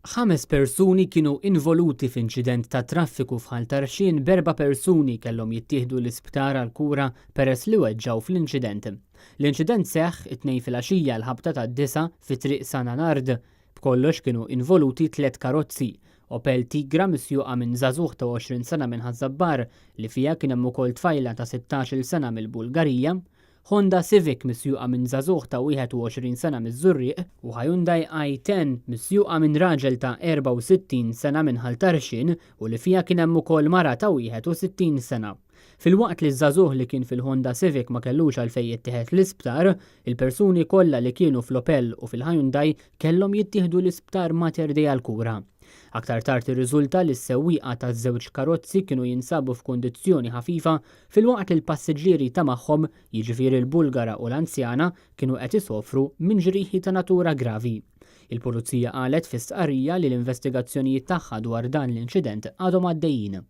Ħames persuni kienu involuti f'inċident tat-traffiku f'Ħal Tarxien b'erba' persuni kellhom jittieħdu l-isptar għall-kura peress li weġġgħu fl-inċident. L-inċident seħħ it-Tnejn filgħaxija għall-ħabta tad-disgħa fi Triq San Anard. B'kollox kienu involuti tliet karozzi, Opel Tigra misjuqa minn żagħżugħ ta' 20 sena minn Ħaż-Żabbar li fiha kien hemm ukoll tfajla ta' 16-il sena mill-Bulgarija, Honda Civic misjuqa minn żagħżugħ ta' 21 sena miż-Żurrieq u Hyundai i10 misjuqa minn raġel ta' 64 sena minn Ħal Tarxien u li fiha kien hemm ukoll mara ta' 61 sena. Filwaqt li ż-żagħżugħ li kien fil-Honda Civic ma kellux għalfejn jittieħed l-isptar, il-persuni kollha li kienu fl-Opel u fil-Hyundai kellhom jittieħdu l-isptar Mater Dei għall-kura. Aktar tard irriżulta li s-sewwieqa taż-żewġ karozzi kienu jinsabu f'kundizzjoni ħafifa filwaqt li l-passiġġieri ta' magħhom, jiġifieri l-Bulgara u l-anzjana, kienu qed isofru minn ġrieħi ta' natura gravi. Il-Pulizija qalet fi stqarrija li l-investigazzjonijiet tagħha dwar dan l-inċident għadhom għaddejjin.